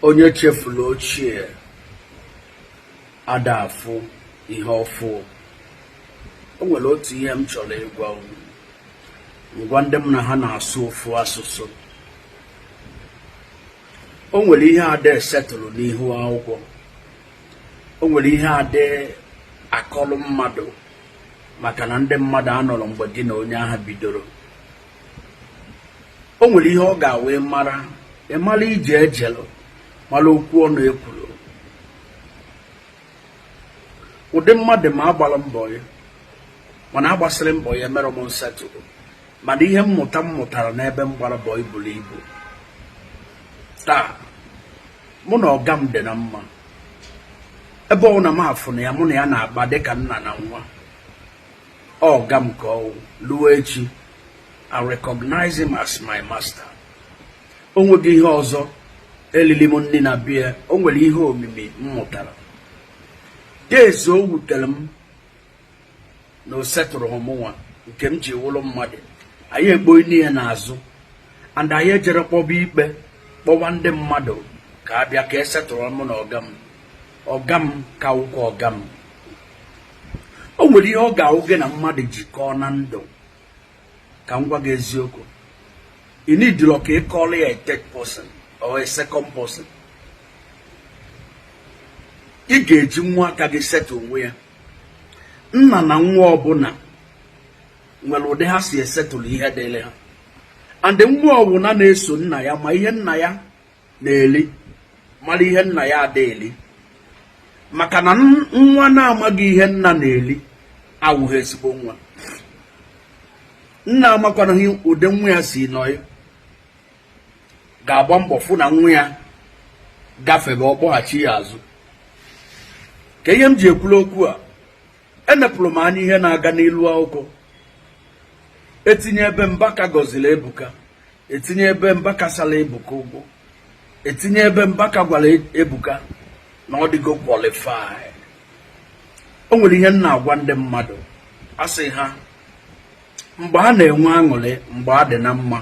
Onye chefuru ochie ada afụ ihe ọfụ. O nwere otu ihe m chọrọ ịgwa unu, ngwa ndị m na ha na-asụ ofu asụsụ. O nwere ihe ada esetụrụ n'ihu akwụkwọ, o nwere ihe ada akọlụ mmadụ, maka na ndị mmadụ anọrọ mgbe gị na onye ahụ bidoro. O nwere ihe ọ ga-awe mara, ịmara ije ejelụ, mara okwu ọnụ ekwuru. Ụdị mmadụ ma agbara mbọ ya, mana agbasịrị mbọ ya mere m nsetụrụ. Mana ihe mmụta m mụtara n'ebe m gbara bọị buru ibu. Taa mụ na ọga m dị na mma. Ebe ọ na m afụ na ya, mụ na ya na-akpa dịka nna na nwa. Ọga m ka ọ luo echi, I recognize him as my master. O nweghị ihe ọzọ elili m nri na bia. O nwere ihe omimi m mụtara deeze. O wutere m na o setụrụ mụnwa nke m ji wụrụ mmadụ. Anyị ekpo ya n'azụ and anyị ejere kpọba ikpe, kpọwa ndị mmadụ ka abịa ka esetụrụ mụ na ọga m. Ọga m ka wụkwa ọga m. O nwere ihe ọ ga-awụ gị na mmadụ jikọọ na ndụ. Ka m gwa gị eziokwu, ị nidiro ka ị kọọrọ ya a third person or a second person. Ị ga-eji nwa aka gị setụ onwe ya. Nna na nwa ọbụla nwere ụdị ha si esetụlụ ihe dịrị ha, and nwa ọbụla na-eso nna ya ma ihe nna ya na-eli, mara ihe nna ya ada eli, maka na nwa na-amaghị ihe nna na-eli awụghị ezigbo nwa. Nna amakwanaghị ụdị nwa ya si nọ ya ga-agba mbọ fụ na nwa ya gafebe, ọkpọghachi ya azụ. Ka ihe m ji ekwulu okwu a, enepụrụ m anya ihe na-aga n'ilu akwụkwọ. Etinye ebe Mbaka gọziri Ebuka, etinye ebe Mbaka sara Ebuka ụgwọ, etinye ebe Mbaka gwara Ebuka na ọ dịgo qualified. O nwere ihe m na-agwa ndị mmadụ, asị ha, mgbe a na-enwe aṅụrị, mgbe a dị na mma,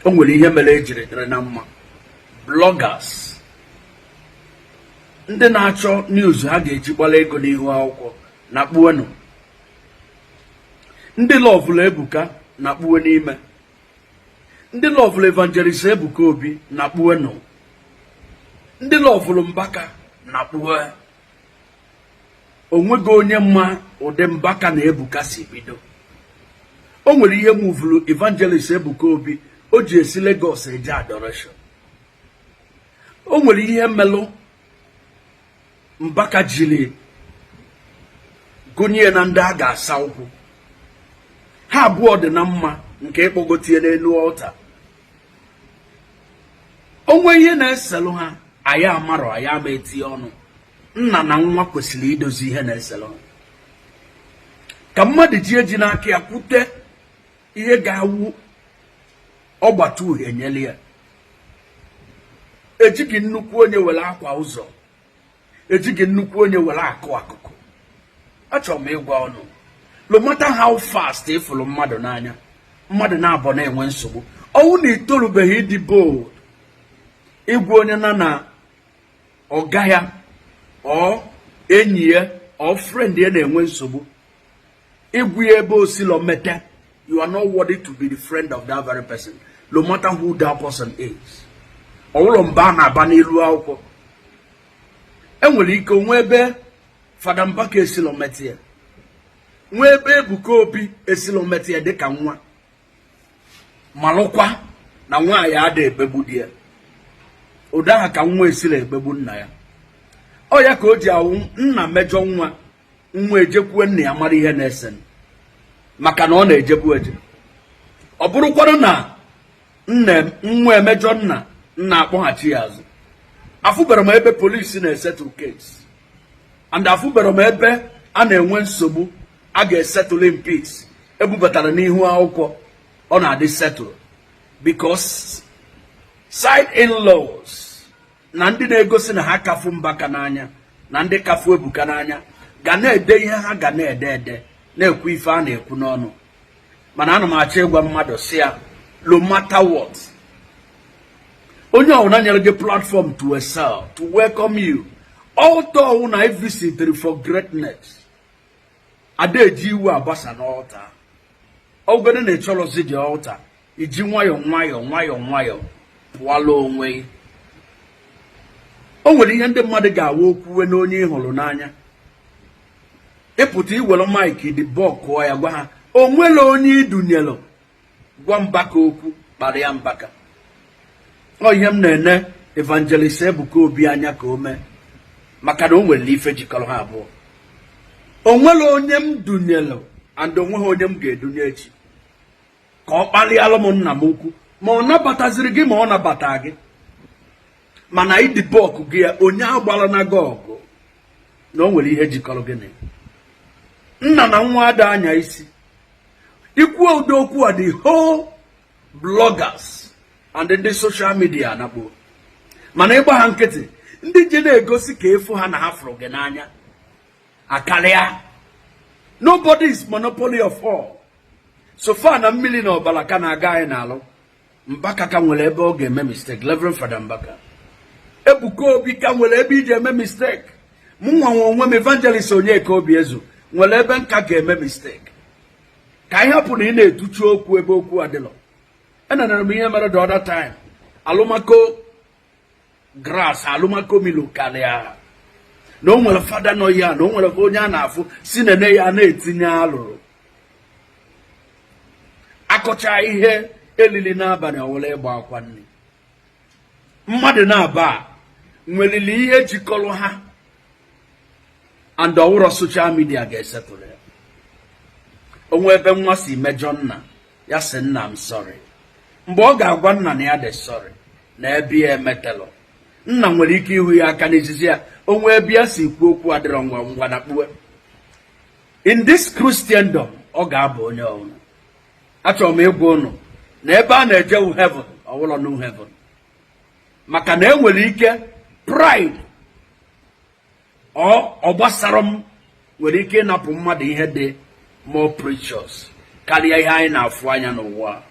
o nwere ihe mere ejiri dịrị na mma. Bloggers, ndị na-achọ news ha ga-eji gbara ego n'ihu akwụkwọ na kpuenu, ndị loveụlụ Ebuka na kpuo n'ime, ndị loveụlụ Evangelist Ebuka Obi na kpuenu, ndị loveụlụ Mbaka na kpuo. Onweghị onye mma ụdị Mbaka na Ebuka si bido. O nwere ihe moveụlụ Evangelist Ebuka Obi o ji esi Lagos eje adoration. O nwere ihe melụ Mbaka jiri gụnye na ndị a ga-asa ụkwụ. Ha abụọ dị na mma nke ịkpọgotie n'elu altar. Onwe ihe na-eselụ ha, anyị amarọ, anyị ama etinye ọnụ. Nna na nwa kwesịrị idozi ihe na-eselụ ha. Ka mmadụ ji eji n'aka ya kwute ihe ga-awụ ọgbata uhie nyere ya. Ejighị nnukwu onye were akwa ụzọ, ejighị nnukwu onye were akụ akụkụ. Achọrọ m ịgwa ọnụ, no matter how fast ịfụrụ mmadụ n'anya, mmadụ na-abọ na-enwe nsogbu, ọnwụ na itorubeghị ịdị bold ịgwa onye na na ọga ya, ọ enyi ya, ọ friend ya na-enwe nsogbu, ịgwa ya ebe o silo mete, you are not worthy to be the friend of that very person, no matter who that person is. Ọwụlọ mba a na-aba n'elu akwụkwọ, enwere ike onwe ebe Fada Mbaka esilo mete ya, nwee ebe Ebuka Obi esilo mete ya dịka nwa. Malụkwa na nwaanyị ada ekpegbu di ya ụdị aha ka nwa esila ekpegbu nna ya. Ọ ya ka o ji awụ nna mejọ nwa, nwa ejekwue nna ya mara ihe na-ese, maka na ọ na-ejebu eje. Ọ bụrụkwanụ na nna nwa emejọ nna, nna akpọghachi ya azụ. Afụbara m ebe polisi na-esettle case, and afụbara m ebe a na-enwe nsogbu a ga-esettle in peace ebubatara n'ihu akwụkwọ, ọ na-adị settle, because side in-laws na ndị na-egosi na ha kafu Mbaka n'anya na ndị kafu Ebuka n'anya ga na-ede ihe ha ga na-ede ede, na-ekwu ife a na-ekwu n'ọnụ. Mana ana m achọ ịgwa mmadụ si ya, no matter what, Onye ọbụla nyere gị platform to excel, to welcome you, altar ọwụna I visited for greatness, ada eji iwe agbasa n'altar. Ọgọdị na ịchọrọzi dị altar, iji nwayọọ nwayọọ nwayọọ nwayọọ pụọla onwe gị. O nwere ihe ndị mmadụ ga-awa okwuwe na onye ị hụrụ n'anya, ịpụta iwere mic dị bọkụọ ya, gwa ha o nwere onye idunyelu gwa Mbaka okwu, kparịa Mbaka. Ọ ihe m na-ene Evangelist Ebuka Obi anya ka o mee, maka na o nwere ife jikọrọ ha abụọ. O nwere onye m dunyelu and onweghị onye m ga-edunye echi ka ọ kparịalụ m nna m ukwu, ma ọ nabataziri gị, ma ọ nabata gị, mana ịdịbọkụ gị ya, onye agbara na gị ọgụ na o nwere ihe jikọrọ gị na nna na nwa ada anya isi ikwu ụdị okwu a. The whole bloggers and ndị social media nakpo, mana ịgba ha nkịtị, ndị ji na-egosi ka efu ha na ha fụrụ gị n'anya akarịa. Nobody is monopoly of all. So far na mmiri na ọbara ka na-aga anyị n'alụ. Mbaka ka nwere ebe ọ ga-eme mistake. Reverend Fada Mbaka, Ebuka Obi ka nwere ebe iji eme mistake. Mụ nwa nwe onwe m, Evangelist Onyeka Obiezu, nwere ebe nka ga-eme mistake. Ka anyị hapụ na ị na-etuchu okwu ebe okwu adịlọ. Enenere m ihe mere the other time, alụmako grass, alụmako milo karịa na o nwere fada nọ ya, na o nwere onye a na-afụ si nene ya na-etinye alụrụ akọcha ihe elili n'abalị, ọwụla ịgba akwa nne mmadụ na-aba nwelili ihe jikọrọ ha, and ọwụrọ social media ga-esetụrụ ya. Onwe ebe nwa si mejọ nna ya, sị, "Nna m, sorry." Mgbe ọ ga-agwa nna na ya dị sorry na ebe ya emetelụ, nna nwere ike ihu ya aka n'izizi ya. Onwe ebe ya si kwuo okwu adịrọ ngwa ngwa na kpuwe. In this Christendom, ọ ga-abụ onye ọbụla. Achọrọ m ịgwa ụnụ na ebe a na-ejewu heaven, ọwụlọ new heaven, maka na enwere ike pride ọ gbasara m nwere ike ịnapụ mmadụ ihe dị more precious karịa ihe anyị na-afụ anya n'ụwa a.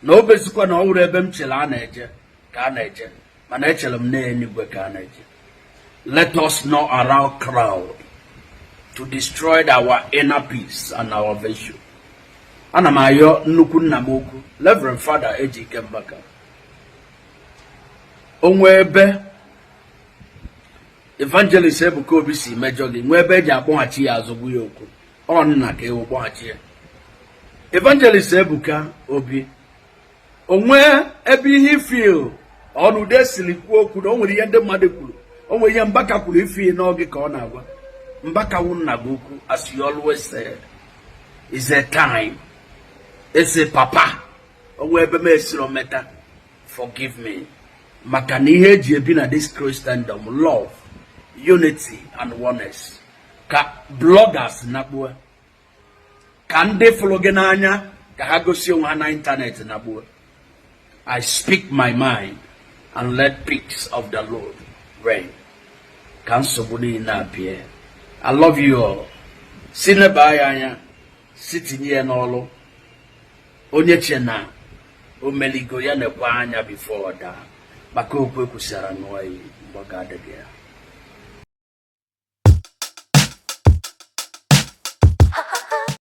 Na o bezikwa na ọ wụrụ ebe m chere a na-eje ka a na-eje, mana echere m na eluigwe ka a na-eje. Let us not allow crowd to destroy our inner peace and our virtue. Ana m ayọ nnukwu nna m ukwu, Reverend Father Ejike Mbaka, onwe ebe Evangelist Ebuka Obi si mejọ gị, nwee ebe eji akpọghachi ya azụ, gwu ya okwu, ọ nna ka ewu kpọghachi ya. Evangelist Ebuka Obi, onwe ebe ihe ifil ọnụde siri kwuo okwu na o nwere ihe ndị mmadụ kwuru, o nwere ihe Mbaka kwuru ifi n'oge ka ọ na-agwa Mbaka wụ nna gị ukwu. As you always said, is a time ese papa, onwe ebe m esiro meta, forgive me, maka na ihe eji ebi na this Christendom, love, unity and oneness. Ka bloggers nakpuo, ka ndị fụrụ gị n'anya ka ha gosi onwe ha na ịntanetị nakpuo. I speak my mind and let peace of the Lord reign, ka nsogbu niile abịa. I love you all. Si neba ya anya, si tinye ya n'ọlụ. Onye che na omeligo ya, nekwa anya before ọ daa, maka okwu ekwusara ṅụọ iyi mgbe ọ ga-adịghị ya.